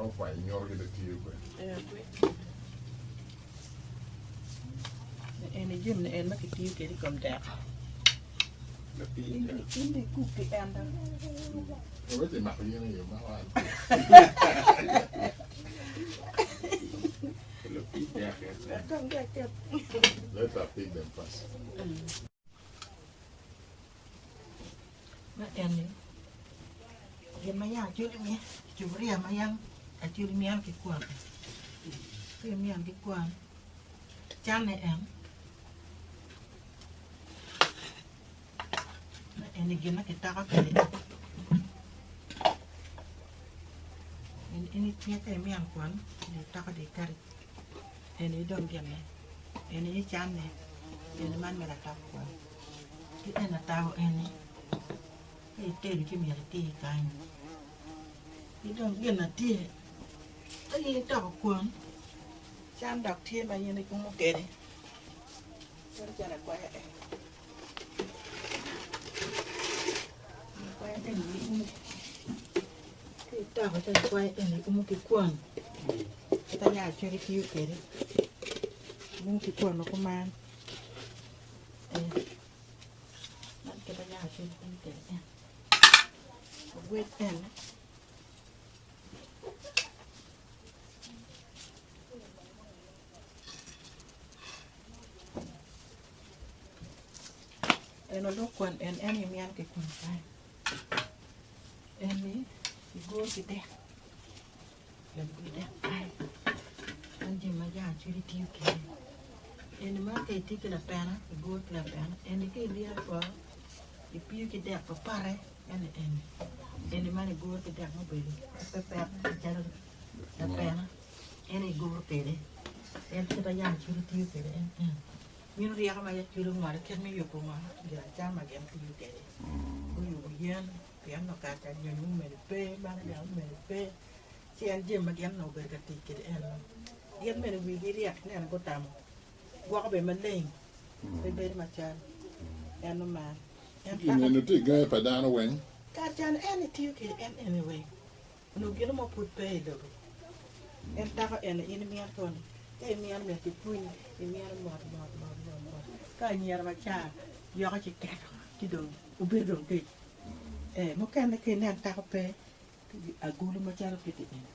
Romo kwanyo nyuto gin etiyo kwede. Eni jami ni en ma kitiyo kwede i kom dek. In dong ikub ki en dong. Owete mako yen aye mako an. Let her pick them first. Ma eni gin ma yam acwalo iye cupuria ma yam acwalo myel ki kwon ka imyelo ki kwon canne en ma eni gin ma kitoko kwede in itye ka imyelo kwon itoko dong iketo eni dong ginne eni icanne eni man me latok kwon. Ki en atabo eni ka itedo ci myero iti kany ki dong gin ma tye ka in itoko kwon can dok tye ma in iumo kwede calo can akwaya eni akwaya eni iumo ka itoko can akwaya eni iumo ki kwon kit ma nya acwali tiyo kwede iumo ki kwon kuman. En olok kwon en en imyeno ki kwon kany eni iguro ki dek. Man jami ma jang acwali tiyo kwede eni ma ka itye ki lapena iguro ki lapena eni ka ilyero kor ipiyo ki dek papate eni eni eni man iguro ki dek mubedo pepek macalo lapena en aye iguro kwede en kit ma yam acwali tiyo kwede en eni mino ryeko ma acwali ongolo kit me yubo ngo gin acama gin tiyo kwede guyubo yen. Pien onongo kare ca nyonyo mumene pe, mano gang mumene pe, ci en jami ma gin onongo obedo ka tic kwede eno. Gin bene wigi ryek ineno gutamo gwoko bene maleng pe bedo macal en omar. En Gin eno tye i gangi pa dano weng. Kare ca en etiyo kwede en eni weng. Onongo gino mo pud pe i lobo. En tako eni in imito kono, ka imito myero kipwonyi, imito mot mot mot mot mot. Ka anyira macar yoko ci keto ci dong obedo dong kec. Ee, mukene ka inen tako pe agulu macalo kiti eni,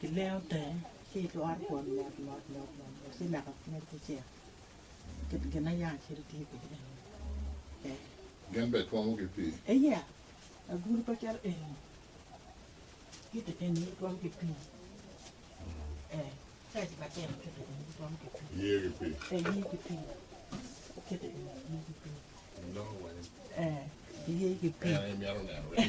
kilengo tenge ci ilworo kwon mot mot mot mot mot ci naka med ki cek. Kit gin ma yam acel tiyo kwede eni. Ee. Gin bene twomo ki pii. Eya, agulu pa calo eni. Giti eni gitwomo ki pii. Ee, caic matino kiti eni gitwomo ki pii. Yee ki pii. Ee, yee ki pii. Kiti eni yee ki pii. Nongo weng. Ee, yee ki pii. En aye mito neno weng.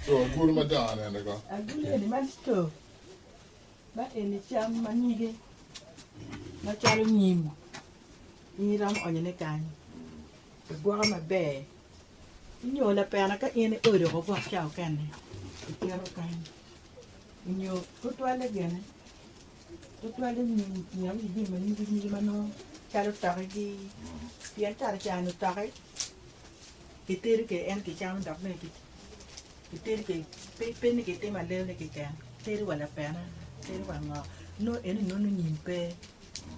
So agulu madongo anene ko. Agulu eni man stove. Ma eni cam ma nyige macalo nyim in iromo onyone kany. Igwoko maber. Nyo lapena ka in iodo oko gwok ca okene iketo kany nyo tutwalle gine tutwalle myero ki jami ma nyige nyige ma nongo calo tokigi pien kare ca-ni otoki kitedo kwede ento kicamo dok bene kitedo kwede pe ni kitimo aleyone keken kitedo wa lapena kitedo wa ngo nongo eni nongo nyim pe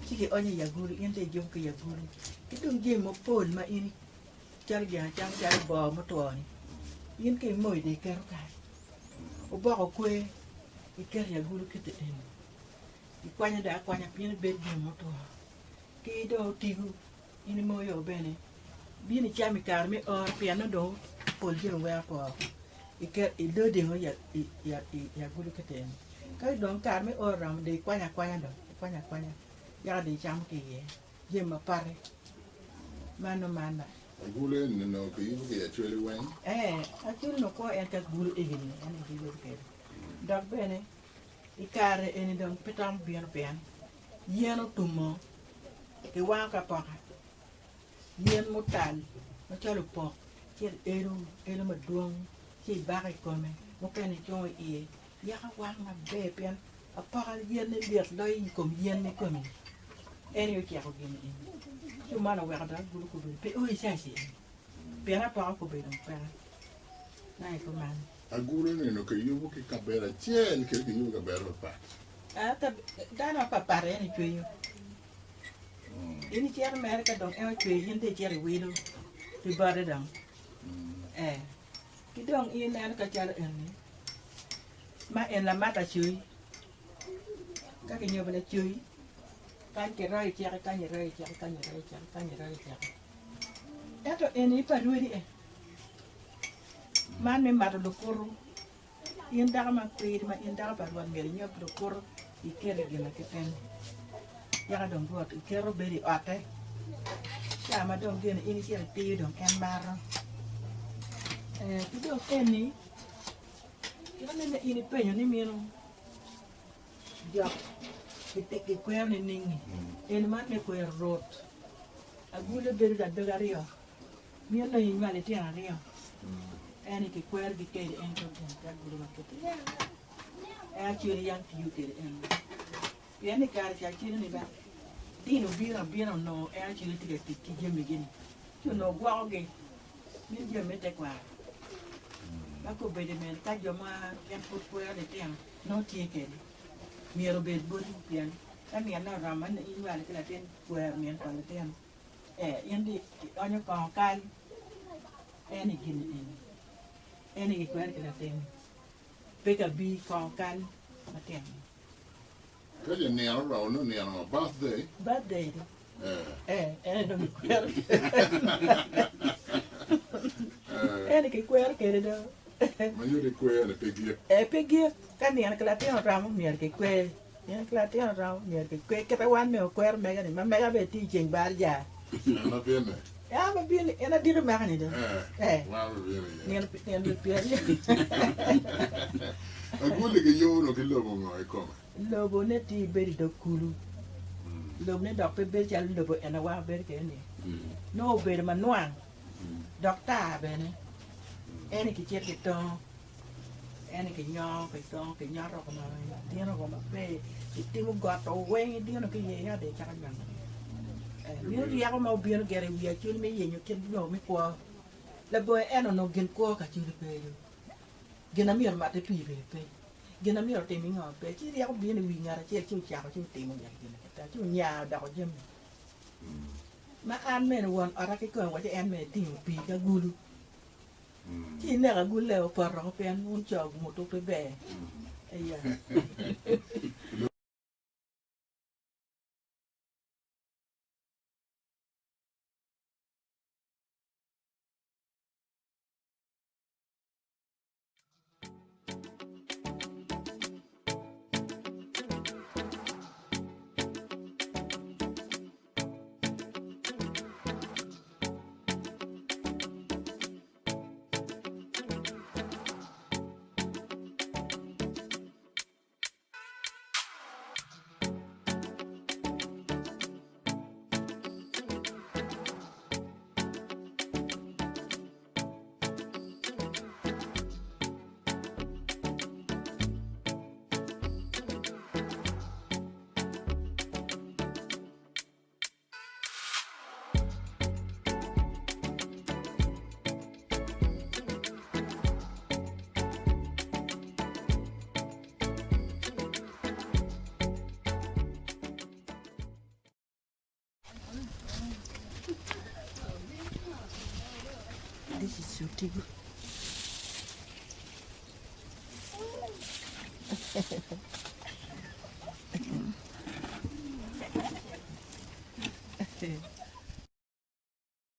ci kionyo i agulu in dong ijuko ki i agulu ki dong jami mapol ma in Calo gin acama calo boo mutwo-ni, in ka imoyo dong iketo kany, oboko kwer iketo i agulu kiti eni, ikwanyo dong akwanya pien bedo gin mutwo. Ki dong otigo in imoyo bene, bino icamo i kare me oro pien nongo dong pol jami weng otwo iketo ilodingo i agulu kiti eni. Ka dong kare me oro oromo dong ikwanyo akwanya dong ikwanyo akwanya yaka dong icamo ki iye. Jami mapati man nongo man ba. Agulu eni onongo kiyubo ki i Acholi weng? Ee, Acholi onongo kwo en ki agulu egini en aye giyubo kwede. Dok bene i kare eni dong pe twero bino pien yen otumo kiwango ki apoka, yen mutal macalo opok ci elo elo madwong ci ibako i kome mukene icungo iye Yaka wang maber pien apoka yene lyet loyo i kom yen kikomi-ni. En aye oceko gin eni. Ci man oweko dok agulu kobedo pe o i caci eni pien apoka kobedo dong peke. Nanga kuman. Agulu-ni onongo kiyubo ki kabedo acel kede kiyubo i kabedo mapat. Dano mapapat aye ni cweyo. In icito mere ka dong en ocweyo in dong icito iwilo pi bote dong. Ee. Ki dong in ineno ka calo eni, ma en lamat acoyi. Ka kinyobo lacoyi, kany kiroyo iceke, kany iroyo iceke, kany iroyo iceke, kany iroyo iceke. Ento eni pa rwedi en. Man me mato lukutu. In dako ma kwiri ma in dako pa Rwot myero inyob lukutu iket i gin ma kiten. Yaka dong Rwot iketo bedo i otte. Ca ma dong gin in icito itiyo dong en mato. Eh, ki dong eni kit ma in ipenyo ni mino jok gikwero nining-ni, eni man me kwero Rwot. Agule bedo ladoge aryo. Mito nongo inywalo litino aryo, en aye kikwerogi kede en ka gin ki agulu ma kite en acwele yam tiyo kede en pien ni kare ca acwele ni ba dino obino abina onongo en acwele tye ka tic ki jami gi ni ci onongo gwoko gi mito jami me tekwaro ma kobedo mene ka jo ma gin pud kwero litino nongo tye kede myero obed boti pien ka nino oromo inywalo ki latin kwero nino pa litino. Ee, in di ionyo kongo kal, en i gin eni, en i gikwero ki latin, pe ka bi kongo kal matino. Ka ja nino oromo nongo nino ma birthday. Birthday di. Ee, en aye dong gikwero. En aye kikwero kede do. Ma nyuto ikwer ni pe gik. Ee, pe gik. Ka nino ki latin oromo myero kikwer. Pien ki latin oromo myero kikwer kite wan me okwero mega ni ma mega bene tye i ceng bar ja. En abine. En abine en adiki meka ni do. Eh. Wan obino iye. Nino nino pyeraryo. Aguli ki yubo no ki lobo ngo i kome? Lobo ne tye ibedo i dog kulu. Lobo ne dok pe bedo calo lobo en awaka bedo kede ni. Nongo obedo ma nwang dok tar bene. En kicito ki tongo. En aye kinyongo, kitongo, kinyoto woko ma idino woko maber, itimo goto weng idino ki iye yat dong icako nywako. Meno ryeko ma obino gire i wi Acholi me yenyo kit yo me kwo. Labongo en onongo gin kwo ka Acholi pe yo. Gin ma myero omatte pii bene pe. Gin ma myero otim ngo pe. Ci ryeko obino i wi ngat acel ci ocako ci otimo gire gin ci onya odoko jami. Ma an mene won ota kikome waci en mene etingo pii ki agulu. Ci ineko agulle opoto woko pien wun co ngutwu pe ber. Eya. This is Otigo.